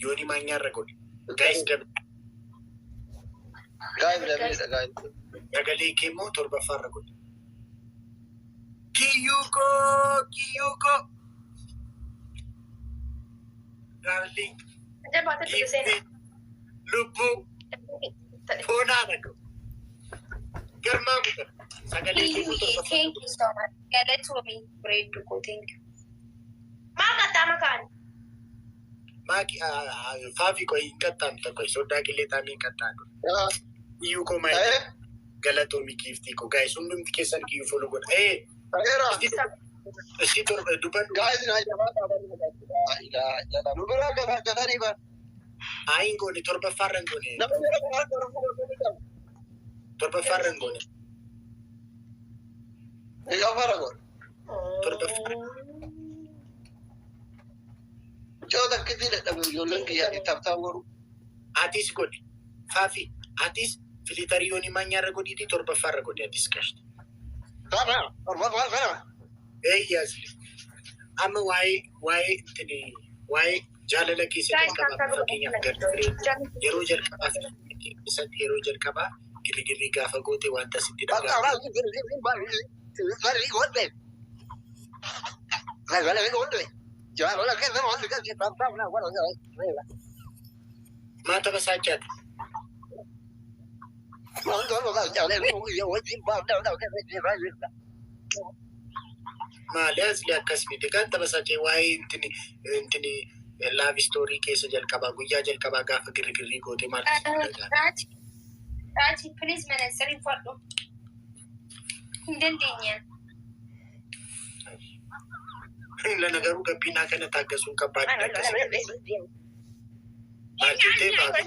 Yooni maanyaarra godhi. Guys, double. Guys, double dha guys. Sagalee kee immoo torbaffaarra godhi. Kiyyuu koo, kiyyuu koo. Darling. Jabaatatti Giiftii. seenaa. Lubbuu. Foonaa dhaqu. Garmaa muka. Sagalee kee immoo Kiyyuyyee, torbaffaarra thank godhi. you so much. Galatoomii bareeddu koo, thank you. Maal qaxxaama kaan? Maaki faafi qoy hin qaxxaamta qoy soddaa qillee taamii hin qaxxaamtu. Kiyyuu koo maal galatoomi giiftii koo, guys, hundumti keessan kiyyuu follow godha. Ee Ta'eera. Isti torba dubbadhu. Guys, naa jabaa qaban. Nu biraa gatanii ban. Haa, hin goone, torbaffaarra hin goone. Nama jala kan harka Oromoo godhanii. Torbaffaarra hin goone. Qabu. Afara godhe. Torbaffaarra. Mucoo takkitti dadhabe ijoolleen kiyyaa tap tap godhu. Atis godhi. Faafi, atis filter yooni maanyaarra godhiiti torbaffaarra godhi atis qashti. Kana torbaffaa kana. Eeyyaasli. Amma waa'ee intini waa'ee jaalala keessa jalqabaa, fakkeenyaaf girlfriend yeroo jalqabaa keessatti, yeroo jalqabaa girgirrii gaafa goote wanta sitti dhaga'ame. Maa taphasachaati? Maali asli akkas miti kan taphasachee waa'ee intini love story keessa jalqabaa, guyyaa jalqabaa gaafa girgirrii goote maal sitti dhaga'ame? Raachi, Raachi, please manatsarii uffadhu. Hin dandeenye. Lana garuu gabbinaa kana taaggasuun kabbaadidha akkasii. Maal jettee baatu?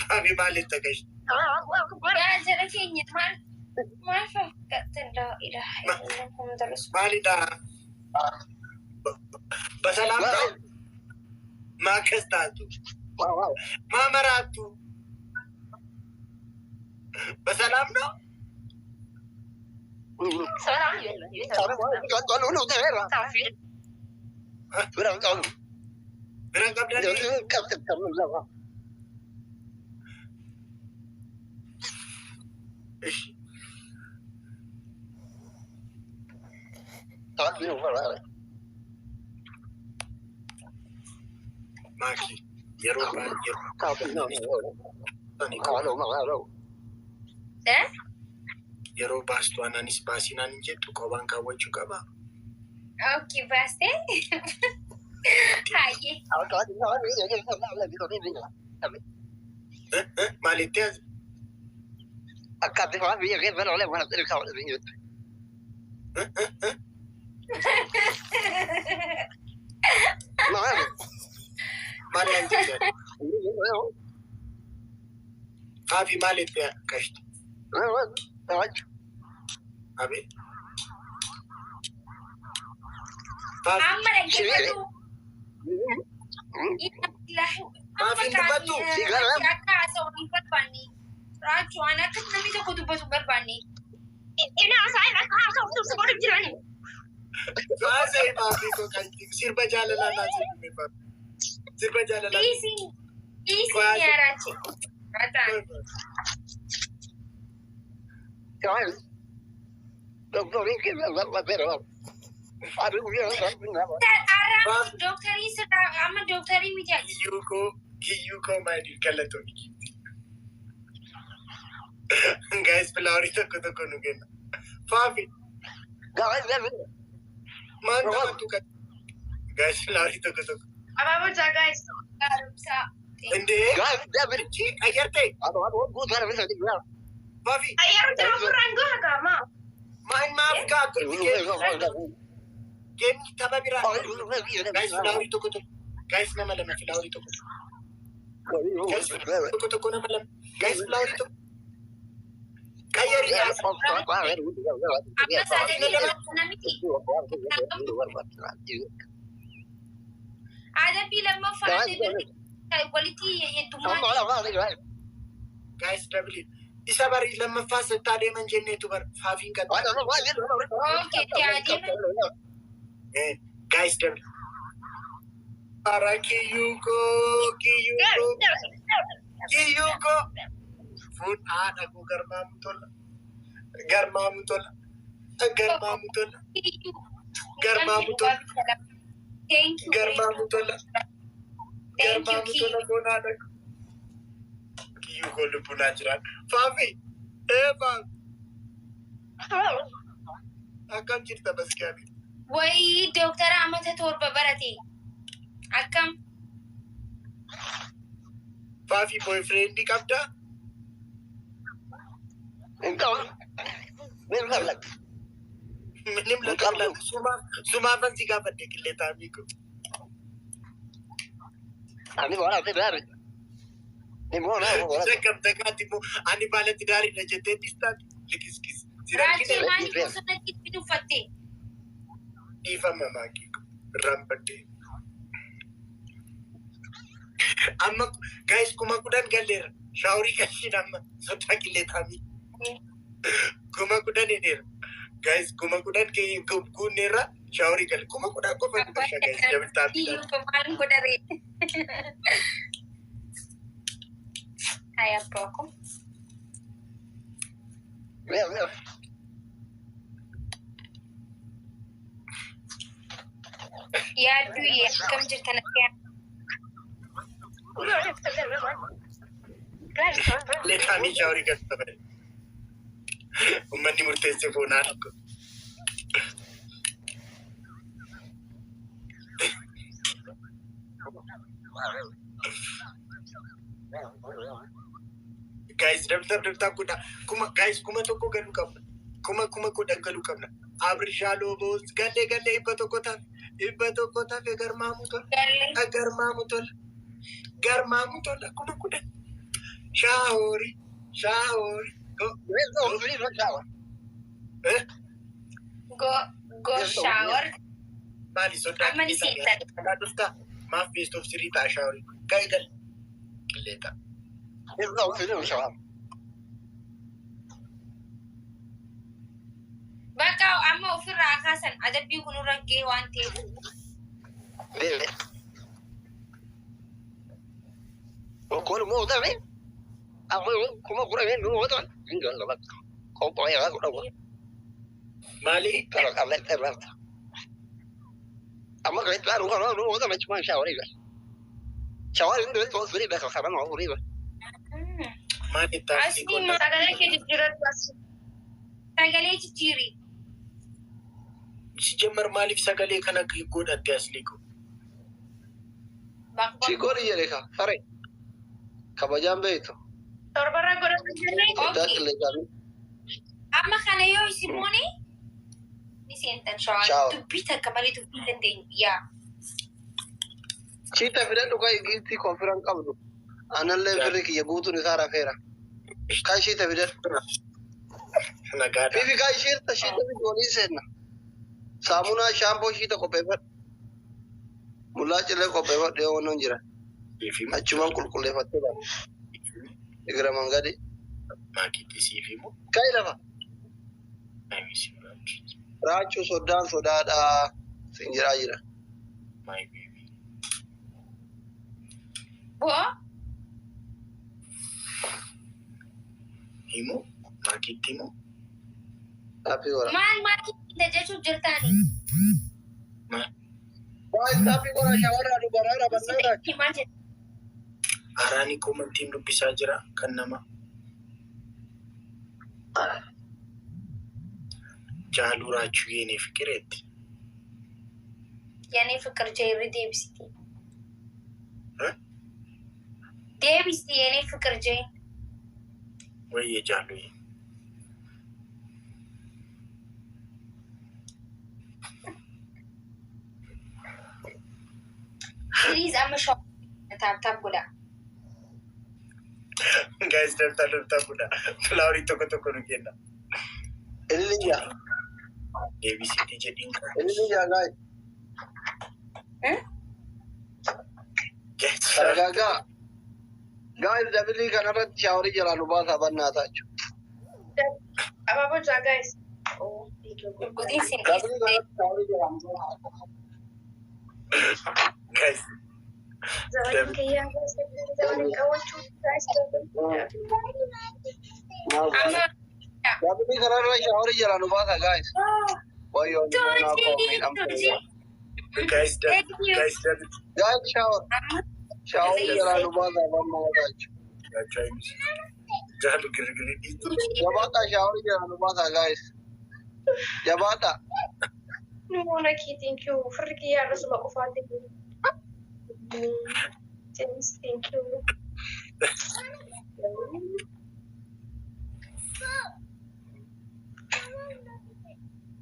Baabi maalitti akkasi? Yaa jara keenya, maal maal fakkaatan? Laa ilaaha illallah Muhammad Rasul. Maalidha? በሰላም ነው? maa akkas taatu? Maa maraattu? በሰላም ነው? ሰላም. Bira qabdanii? Ishi. Maaki yeroo baay'ee yeroo Eh? Yeroo baastu anaanis baasinaan hin jettu, qobaan kaawwachuu qaba. Okay, baastee. Hayyee. Maalitti as? Akka biyya keessa mana xiqqaa. Maal naan jette? Faafi maalitti kashti? Abe. Faafi. Amma dhaggeeffatu. Maaf hin dubbattu? Akka haasa'u hin barbaanne. Raachuu, ani akka namni tokko dubbatu hin barbaanne. Inni haasa'in akka haasa'u si godhu jirani. Haasa'e maafi koo kashti. Sirba jaalalaa naa sirbi faafi. Sirba jaalalaa. Dhiisii dhiisii yaa Raachi. Rataan. Arraa dooktarii sirraa amma dooktarii miti ati. Kiyyuu koo, kiyyuu koo, maaliif galatoomii giiftii. Guys, flower tokko tokko nu kenna. Faafi maal taphattu kan? Guys, flower tokko tokko. Abaaboo jaa guys. Gaarumsaa. Indee ayyarte Faafi. Ayyaara jira ofirraan gaha gaama. Maal maaf gaa game tapha biraa. Guys, flower tokko tokko. Guys, nama lama flower tokko tokko. Guys, tokko tokko, nama lama. Guys, flower tokko. Qayyari. Amma sagalee namiti. Adabbii lammaffaa adabbii walitti heddummaa. Guys, double. Isa bari lammaffaa sittaa deeman jenneetu bar faafiin qaxxaa. Okay, itti haa deeman. Guys, double. Ara kiyyuu koo, kiyyuu koo, kiyyuu koo. Fuun haadha koo garmaamu tola. Garmaamu tola. Garmaamu tola. Garmaamu tola. Thank you. Garmaamu tola. Thank you, Garmaamu tola foon haadha koo. Kiyyuu koo lubbuun haa jiraan. Faafi. Ee faafi. Akkam jirta baskaabi? Wayii, dooktara amata 7 barate. Akkam? Faafi, boyfriendii qabdaa? Hin qabu. Minim Hin qabdu. Sumaafan si gaafadhe qillee taa'anii kun. Ani wala daari. Ni mo na wala. Shakkamta kaati immoo ani baalatti daariidha jettee dhiistaati. Likiskis. Si Raachii rakkina maaliif bosona itti uffatte? Dhiifama maakii irraanfadhe. Amma guys, 10,000 galleera. Shaaworii gashiin amma sodaa qillee taa'anii. 10,000 hidheera. Guys, 10,000 guunneerra, shaaworii galle. 10,000 qofa nu gasha guys. Double tap. Kiyyuu maal godharee? Hai abbaa ko. Mira, mira. Yaadduu akkam jirtan? Qillee taa'anii shaaworii galle. Uummanni murteesse foonaa tokko. Guys, double tap, double tap godha. Kuma guys, 1,000 galuu qabna. 10,000 galuu qabna. Abrishaa boos galee galee, 100 tafe, 100 tafe, garmaamu tola. Garmaamu tola. Garmaamu tola, 10,000. Shaaworii, shaaworii. Go. Eh? Go go shower. Maali sodaa? Amma ni seentan. Dhagaa dhuftaa? Maaf best of three ta'a shaaworii? Ga'i gal. Qillee ta'a. Bakka amma ofirraa kaasan adabbiin kun irra gahee waan ta'eef. Kun immoo ta'e 10,000 nu ta'e hin galu bakka. Qophoo kudha. Maali? Amma kan itti aanu kan nu ta'e cuma shaaworii gal. Shaaworii hin dhufe firii bakka kaban waa Maali taasii Asii qonna? Sagalee kee jijjiirratti as. Sagalee jijjiiri. Sijjamar maaliif sagalee kana godhatte asli ko? Si godhi jedhe ka fare. Kabajaan beektu. Torbarra godhatu jennee. Sodaa qilleensaa. Amma kana yoo isin moone ni seentan Shower. shower. Dubbii takka malee dubbii hin dandeenyu. Yaa. Shiita fidadhu kan giiftii konfiran qabdu. Anallee firri kiyya guutuun isaa rafeera. Kan shiita fidadhu. Nagaadha. Fifi kan shiita shiita fidi waliin seenna. Saamunaa, shaampoo, shiita qopheeffadhu. Mullaa cilee qopheeffadhu yoo wannan jira. Achumaan qulqulleeffattee bara. Igira mangadi. Maakiitti siif himu. Ka'i lafa. Raachuu soddaan sodaadhaa sin jiraa jira. My baby. Bo'oo. Himu? Maakiitti himu? Taappii godha. Maal maakiitti jechuuf jirtaani? Maal? Taappii godha shaawarraa dubaraa rabannaa raachu. Maal jedhu? Araani commentiin dubbisaa jira kan nama. Jaaluu raachuu yeenee fikireetti. የኔ ፍቅር ጀይሪ deebisiti. Eh? Deebisi የኔ ፍቅር ጀይ. Wayyee jaaluu. Please amma shower tap tap godha. Guys, double tap, double tap godha. Flowerii tokko tokko nu kenna. Ililiyyaa. Deebisitti jedhiin kan. Ililiyyaa gaa'e. Eh? Guys, Sargaagaa. Gaa'e dabilii kanarratti shaaworii jalaa nu baasaa bannaa taachuu. Abaaboo jaa guys. Oh, thank you. Gudiin sin Double kanatti shaaworii jalaa nu baasaa. Guys, Zabanin kiyyaa guys. Zabanin qawwachuu guys. Maal Amma Double kanarra shaaworii jalaa nu baasaa guys. Wayyoo naa koo miidhamte. Tuji. guys, Thank you. guys, double. Guys shower. Amma Shaaworii jalaa nu baasaa mamma wadaachuu. Jaalu girgirri dhiitu. Jabaadhaa shaaworii jalaa nu baasaa guys. Jabaadhaa. Numoona kee thank you. Firri kiyyaa irra qofaati. James, thank you.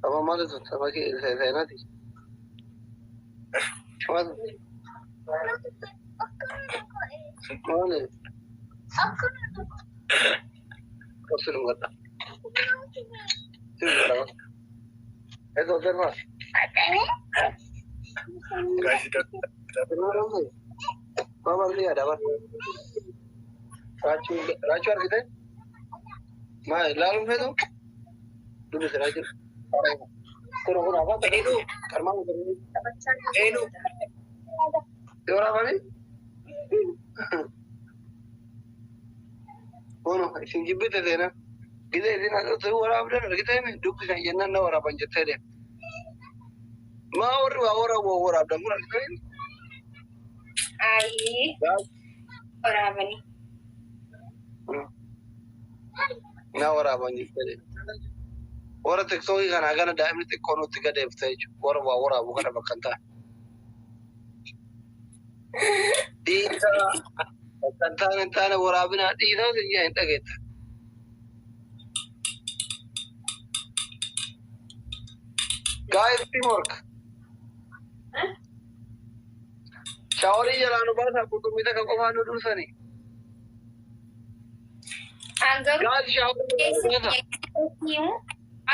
Sama maali sun sama seenati. Maali? Maali? Qabsi dhungadha. Si dhungadha. Eessa observa? Guys, double. Sirna Waa barri yaada bar. Raachuu raachuu argite? Maali ilaaluun feetu? Dubbisi raachuu. Kun kun afaan Eenyu? qarmaa godhanii. Eenyu? Si waraabanii? Kun isin jibbite seenaa. Gizee isin asirratti waraabdan argitee dubbisan jennaan na waraaban jettee deemte. Maa warri waa waraabu waraabdan kun argitee? Ayi waraabanii. Na waraaban jettee deemte. Warra tiktookii kanaa kana daa'imni xiqqoo nutti gadeefte jechuudha. Warra waa waraabu kana bakka hin taane. Dhiisaa bakka hin taane hin taane waraabinaa dhiisaa isin jaa hin dhageetta. Guys, teamwork. Shaaworii jalaa nu baasaa qurxummii takka qofaa nu dursanii. An garuu Guys, shaaworii jalaa nu baasaa. himu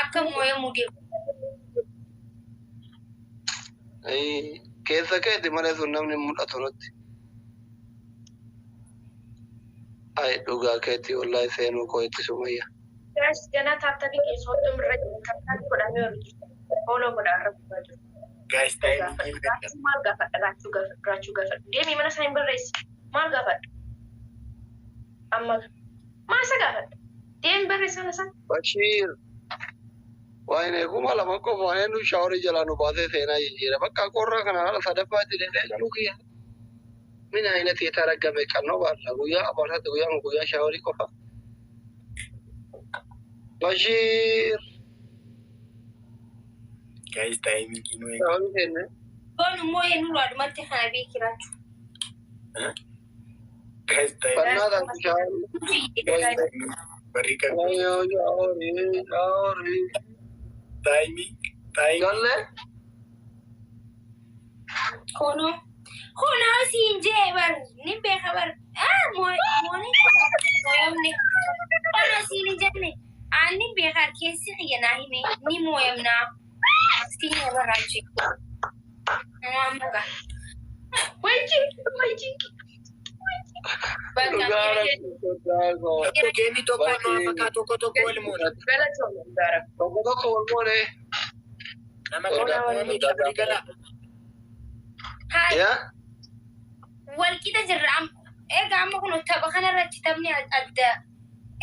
akka mooyamuu deemu. Keessa keeti malee sun namni hin mul'atu nutti. Ay dhugaa keetti wallahi seenuu koo itti sumayya. Guys, ganaa tap tapii keessa hodhuun irra jiru. Tap tapii godhamee jiru. Follow godhaa irra gubbaa jiru. Guys, time. Raachuu maal gaafadha? Raachuu gaafadha. Raachuu gaafadha. Deemii mana isaa hin barreessi. Maal gaafadha? Amma maal isa gaafadha? Deemii barreessi mana isaa. Bashiir. Waayine 2000 qofa waan nu shaaworii jalaa nu baasee seenaa jijjiira. Bakka qorra kana haala sadaffaa jedhee galuu kiyya. Min ayinati የተረገመ ቀን ነው ባላ guyyaa abaarsaatti guyyaa guyyaa shaaworii qofa. Bashiir. Guys, timing nu eegu. Shaaworii seenne. Kun immoo nurraa dhumatti kana beekirachu. Guys, timing. Bannaa taatu shaaworii. Barri kan Wayyoo shaaworii shaaworii. timing. Timing. Galle. Kunoo kunoo siin jee bar ni beeka bar ah mooni mooyamne kunoo siin hin jenne aan ni beeka keessi kiyya naa hime ni mooyamnaa siin baraachi. Nama muka. Way jinki, way jinki. Bakka Dhugaa sodaa koo. Tokko geenni tokko nu fakkaatu tokko tokko wal moona. Galatoomii gaara. Tokko tokko wal moone. Nama kana moomii dabri gala. Haa Yaa. wal qixa jirra egaa amma kun tapha kanarratti taphni adda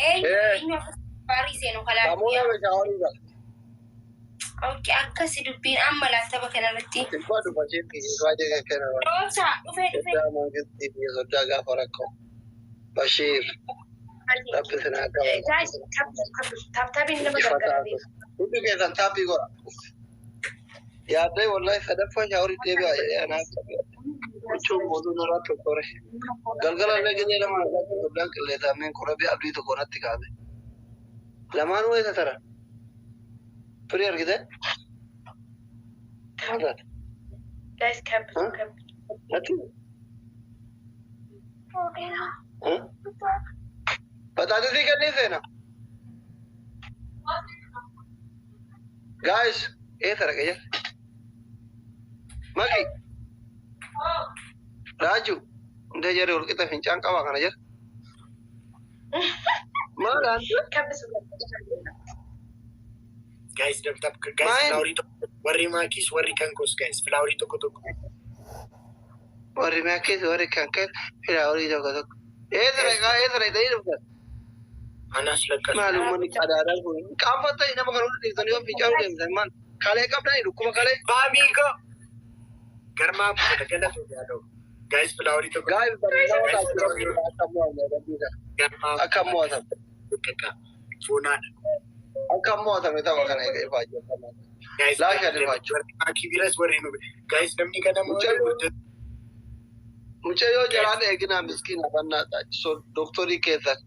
eenyu eenyu akka baarii seenu kalaa. Samuuna be shaaworii gala. Okay, akkasi dubbiin amma laal tapha kanarratti. Sibbaa dubbachee biyya baay'ee kenna. Roobsa dhufee dhufee. Sodaa mangistii biyya sodaa gaafa rakkoo. Bashiir. Rabbi sinaa qaba. Guys, tap tapiin nama gargaara. Hundi keessan taappii godha. Yaaddee wallahi sadaffaa shaaworii deebi'a jedhee anaa huccuun booduu narraa tokkore. Galgala illee gizee lama nagaatti soddaan qilleensaan qorabii abdii tokko natti kaase. Lamaan wayita tara. Firii argite? Maal taate? Guys, kabbi kabbi. Natti? Bataatisii kennii seena. Guys, eessa dhaqe jira? Maki. Raaju, hundee jarri wal qixa fincaan qabaa kana jira. Maal ante? Kabbi su gargaara. Guys, double tap. Guys, Maal? flowerii tokko. Warri maakiis, warri kan koos, guys, flowerii tokko tokko. Warri maakis, warri kan kees, flowerii tokko tokko. Eessa dhaqaa, eessa dhaqanii dhuftan? Anas lakkas. Maal uummanni qadaadaan kun? Qaanfattanii nama kan hundi dhiisanii yoo fincaan deemtan maal? Kalee qabdanii dhukkuba kalee. Faamiiko. Garmaa bu'uura galatu yaadau. Guys, flowerii tokko. Gaa'if barreeffama akka mo'atame. Garmaa Akka mo'atame. bu'uura. Foonaadha. Akka mo'atame tapha kana ifaa jiru. Guys, Laasha dhifaachuu. warri maakii biras warri nu. Guys, namni kana Mucayyoo- Mucayyoo jaraan eeginaa miskiina bannaa doktorii keessan.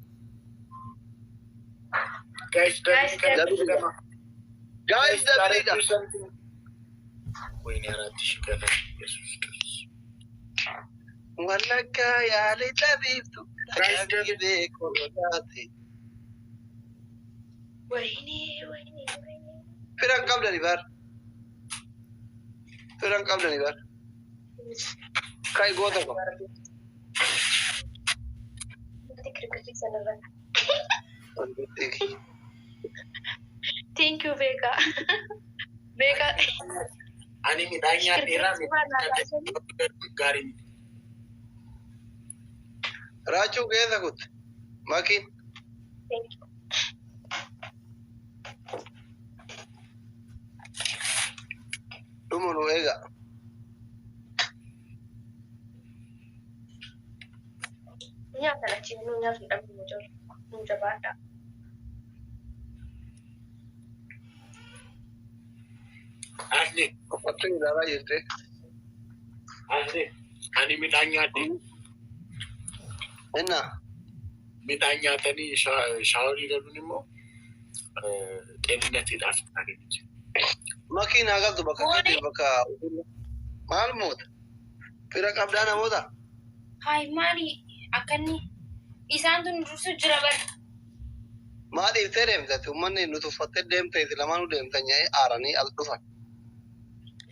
Guys, namni kana Guys, Guys, dabaliidha. ወይኔ 4000 ገና ኢየሱስ ክርስቶስ። Wallaggaa yaalii dhabiiftu. Guys, Dhaqaa koronaati. ወይኔ ወይኔ ወይኔ። Firan qabdani bar. Firan qabdani bar. Kai goota ko. Kirkirri sanarra. Thank you beekaa. Beekaa. Ani midhaan nyaadheeraa gaarii miti. Raachuu keessa kutte. Makiin. Thank you. Dhumu nu eega. Nyaata achi nu nyaatu hin dhabnu jiru. Nu jabaadha. Asli, Uffattuu ilaalaa jirte. asli, ani midhaan nyaadhe. Inna. Midhaan nyaatanii showerii galuun immoo ጤንነቴedhaaf gaarii miti. Makiin haa galtu bakka keetii bakka maal moota? Fira qabdaa namoota? Hayi, maali akkanni isaan tun dursu jira bar. Maa dhiiftee deemtati? Uummanni nu tuffattee deemte, isin lamaanuu deemtan nyaa'ee aaranii as dhufan.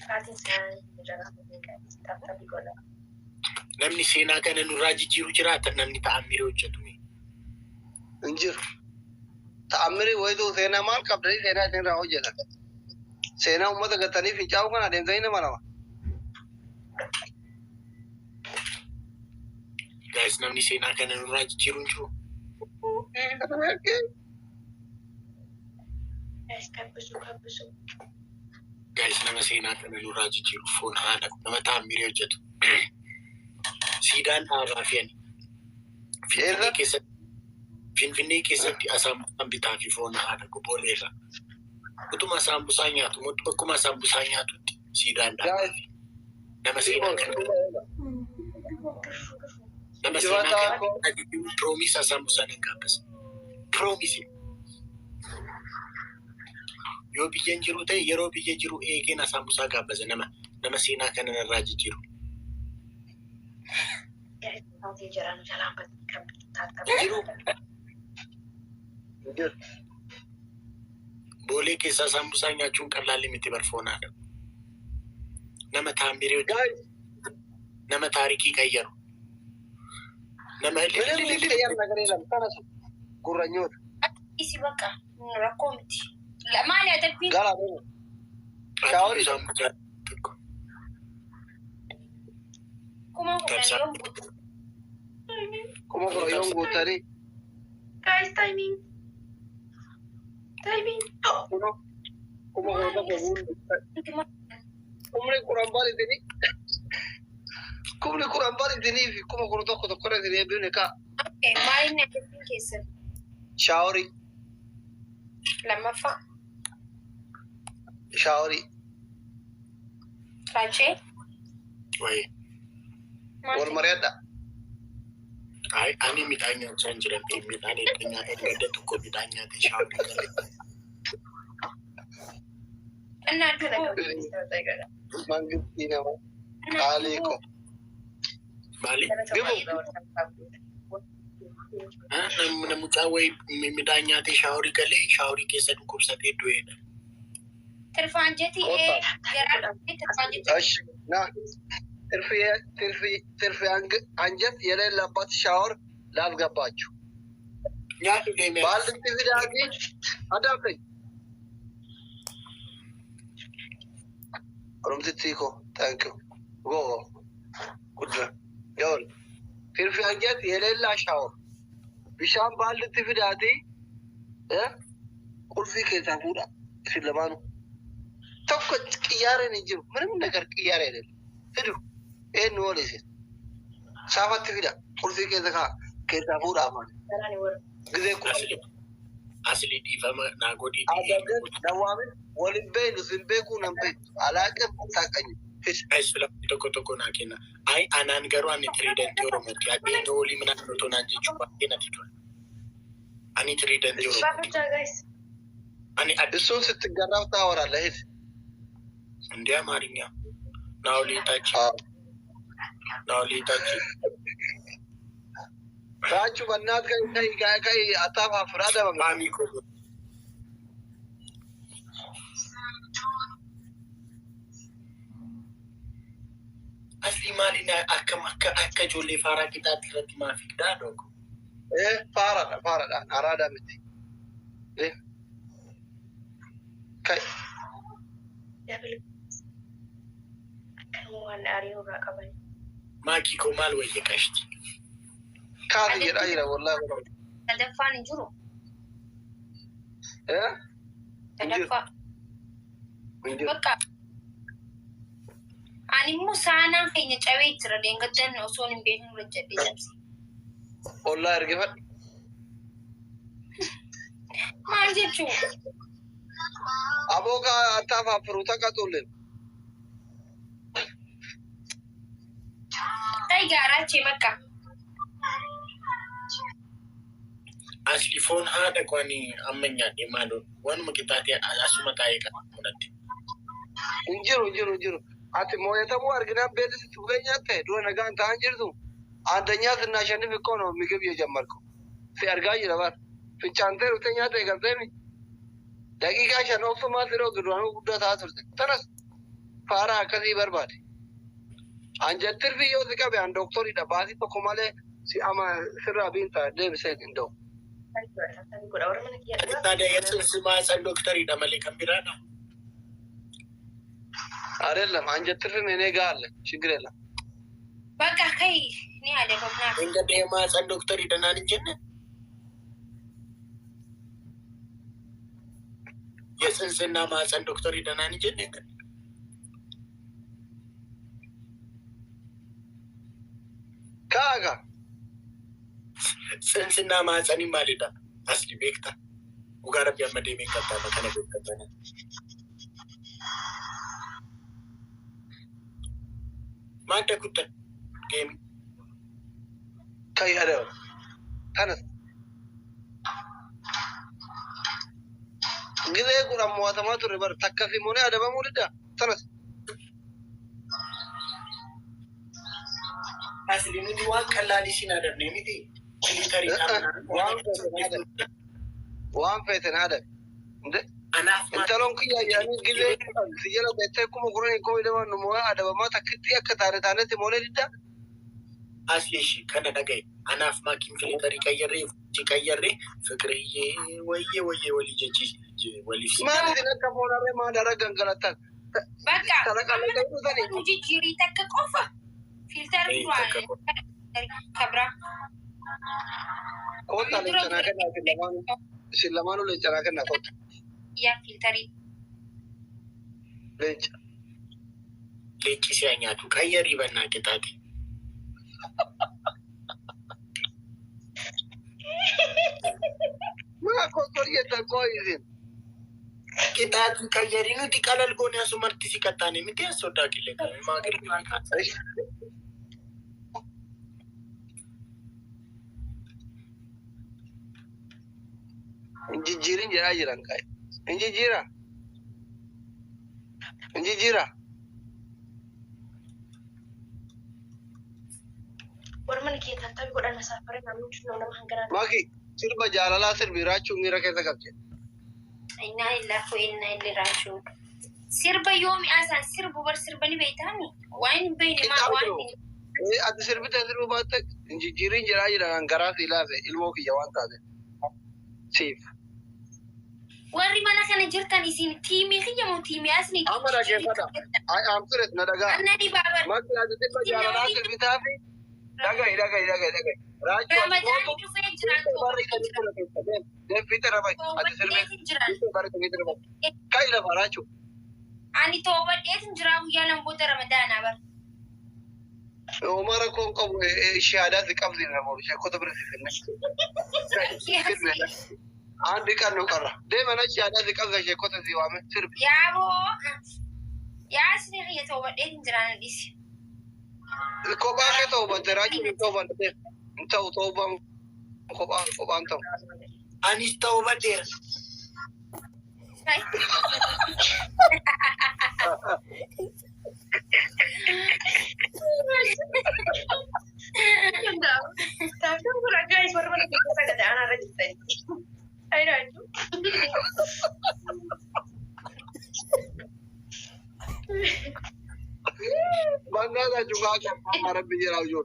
Sa'aatiin isaanii jala taphii godha. Namni seenaa kana nurraa jijjiiru jiraata, namni ta'ammiree hojjetu. Hin jiru. Ta'ammirii wayituu seenaa maal qabdanii seenaa isinirraa hojjetan? Seenaa uummata gattanii fincaa'uu kana adeemsanii nama lama. Guys, namni seenaa kana nurraa jijjiiru hin jiru. Guys, kabbisu kabbisu. Guys, nama seenaa kana nurraa jijjiiru, foon haadha nama ta'ammiree hojjetu. Siidaan dhaabaa fi ani. Finfinnee keessatti Finfinnee keessatti asaambusaan bitaa fi foon haadha booleerra. Utuma asaambusaa nyaatu, bakkuma asaambusaa nyaatutti siidaan dhaabaa fi nama seenaa kana nama seenaa kana nurraa jijjiiru, promise, asaambusaan hin gaabbasa. Promise. Yoo biyya hin jiru ta'e, yeroo biyya jiru eegeen asaambusaa gaabbasa nama seenaa kana narraa jijjiiru. Guys, sa'aatii jalaan jalaan kabbisu. Jiru. Jiru. Boolee keessaa saambusaa nyaachuun qal'aalli miti barfoonaadha. Nama taammiree hojjetu, Guys, nama taarikii qayyaru. Nama ምንም ሊቀየር ነገር የለም። ተነሱ ጉረኞት። Isi bakka rakkoo miti. Maali adabbiin? Gala deemu. Showerii. Saambusaa tokko. 10,000 yoom guutu? 10,000 yoon guutanii Guys, timing. Timing. Kuno 11,000 guutu. Kumni kudhan bal isinii. Kumni kudhan bal isinii fi 11,000 tokko irra isinii eebbifne kaa. Maali inni adabbiin keessan? Showerii. Lammaffaa. Showerii. Raachee. Wayii. Wal mari'adha. Ay, ani midhaan nyaachaa hin jiran. Midhaan erga nyaatee tokko midhaan nyaatee showerii galee. Innaa dubbuu. Mangistii nama qaalii ko. Maali? Namni mucaa wayii midhaan nyaatee showerii galee showerii keessa dhukkubsatee du'eedha. Tirfaanjetii ee garaa tirfaanjetii. እሺ ና ትርፍ ትርፍ ትርፍ አንጀት የሌለበት ሻወር ላልገባችሁ Nyaadhu deemee. ባልቲ ፊዳቲ አዳምጠኝ። Oromtittii koo thank you. Go gudra. Yool. Firfi anjat yeleellaa shaawor. Bishaan baallitti fidaatii qulfii keessaa fuudha isin lamaanuu. Tokko xiyyaareen hin jiru. ምንም ነገር ቅያሬ የለም። ሂዱ ይሄን ወል isin saafatti fida qulfii keessa kaa keessaa fuudha afaan Galaani warra. ጊዜ Asli dhiifama naa godhii. Adabden dawaamin walin beeynu sin beekuu nan beektu alaaqee taaqanyi. Lamni tokko tokko naa kenna. Ayi anaan garuu ani tiriidantii Oromooti. Adeemsa olii minaan otoo naan jechuu baay'ee natti tola. Ani tiriidantii Oromooti. Baafachaa guys. Ani addi እሱን ስትገራፍ ታወራለህ። ሂድ እንዲ አማርኛ ናውሌታች ናውሌታች ራቹ በእናት ከይ ከይ ከይ አታፋፍር አደበም ማሚኮ Asli maaliin akkam akka akka ijoollee faaraa qixaatti irratti maa fiigdaa dhogo? Faaradha faaradha አራዳ miti ከይ Double. Akkanuma waan aarii irraa qaban. Maakii koo maal wayya qashti? Kaasi jedhaa jira wallahi. Sadaffaan hin jiru. Hin jiru. Sadaffaa. Hin jiru. Bakka ani immoo saanaan keenya cabee jira deengaggan osoo hin beekin dura jedhee cabse. Ollaa ergifadhu. Maal jechuu? Aboo kaa attaafaafiru takka xulleen. Ta'e gaaraachee bakka. Asli foon haadha koo ani amma nyaadhe maaloo waanuma qixaatee asuma taa'ee qaba munatti. Hin jiru hin jiru hin jiru. Ati moo'atamuu arginaan beelli sitti bu'ee nyaatte dura nagaan ta'an jirtu. አንደኛ ስናሸንፍ እኮ ነው ምግብ የጀመርከው። Si argaa jira bar. Fincaantee dhuftee nyaata eegalteemi. Daqiiqaa 5 obsumaa siroo duraanuu guddaa ta'aa turte. Tanas faaraa akkasii barbaade. Anjattirfi yoo si qabe an dooktoriidha baasii tokko malee si ama sirraa biinta deebisee hin da'u. Godha warra mana kiyya dhugaa. ታዲያ የጽንስ ማህፀን ዶክተር malee kan biraadha. አይደለም አንጀትርፍም እኔ ጋር አለ ችግር የለም። Bakka kai ni adabamnaa. እንግዲህ የማህፀን ዶክተር ሂደናል እንጂ የጽንስና ማህፀን ዶክተር ሂደናል እንጂ Kaaga ጽንስና ማህፀን maalidha? Asli beekta. Dhugaa rabbi amma deemee qaxxaama kana beekta. Maadda kuttan geemi. kai adaba ተነስ ጊዜ kudhan mo'atamaa turre bar takka simoonee adabamuu didda ተነስ Asli nuti waan qalaalii sin adabne miti. Militarii waan feeten adabe waan feeten adabe እንደ Anaaf intaloon kiyya jedhanii ጊዜ 10 si jala beektee 10,000 20,000 nu mo'ee adabamaa takkitti akka taane taanetti moonee didda. Asli ishii kana dhagaye. Anaaf maakiin filitarii qayyarree qayyarree ፍቅርዬ ወየ ወየ walii jechi waliif. Maal isin akka foonarree maal dara gangalattan? Bakka Talaqalaqanii dhufanii. nu jijjiirii takka qofa. Filter Takka duraan kabra. Kottaa leencanaa kennaa isin lamaanuu. Isin lamaanuu leencanaa kennaa kotta. Yaa filtarii. Leenca. Leenci si'a nyaatu qayyarii bannaa qixaate. Maa kottor jettan koo isin. Qixaatii qayyarii nuti qalal goone asumarti si qaxxaane miti as sodaa qillee maa gadi. Hin jijjiirin jedhaa jiran qayi. Hin jijjiira. Hin jijjiira. Warra mana kiyya tattaabii godhan masaafaree namni hundinuu nama hanganaa. Maki sirba jaalalaa sirbi raachuu miira keessa qabde. Innaa illaa wa innaa illee raachuu. Sirba yoomi asaan sirbu bar sirba ni beektaami? Waan hin beekne maa waan hin Ati sirbite sirbu baatte hin jijjiirin jedhaa jiran garaa si laafe ilmoo kiyya waan taate. Siif. Warri mana kana jirtan isin tiimii kiyya moo tiimii asni Amma dhaggeeffadha. I am serious na dhagaa. Anna dhibaa. Makki ati sirba jaalalaa sirbitaa fi dhagahi dhagahi dhagahi dhagahi. Raachuu ati Ramadaanni mootu dhufee jiraan barri kan jira keessa deem. Deem fiixee rabai. Ati sirbee toobadheetin jiraan. fiixee barri kan jira rabai. Ka'i lafa raachuu. Ani toobadheetin jiraa guyyaa lama booda ramadaanaa bara. Homaa rakkoon qabu shahaadaa si qabdi na boru sheekota bira si finne. Aan dhiqannu qarra. Deema na shahaadaa si qabda sheekota si waame sirbi. Yaaboo yaa asni kiyya toobadheetin jiraan dhisi. Kophaa kee ta'u batte raachuu hin ta'u batte hin ta'u ta'u kophaan kophaan ta'u. Anis toobadheera. Taaftaan kun akka is warra mana keessa gad aanaa irra jirtani. Ayi raachuu. Mannaa raachuu kaa kan rabbi jedhaa jiru.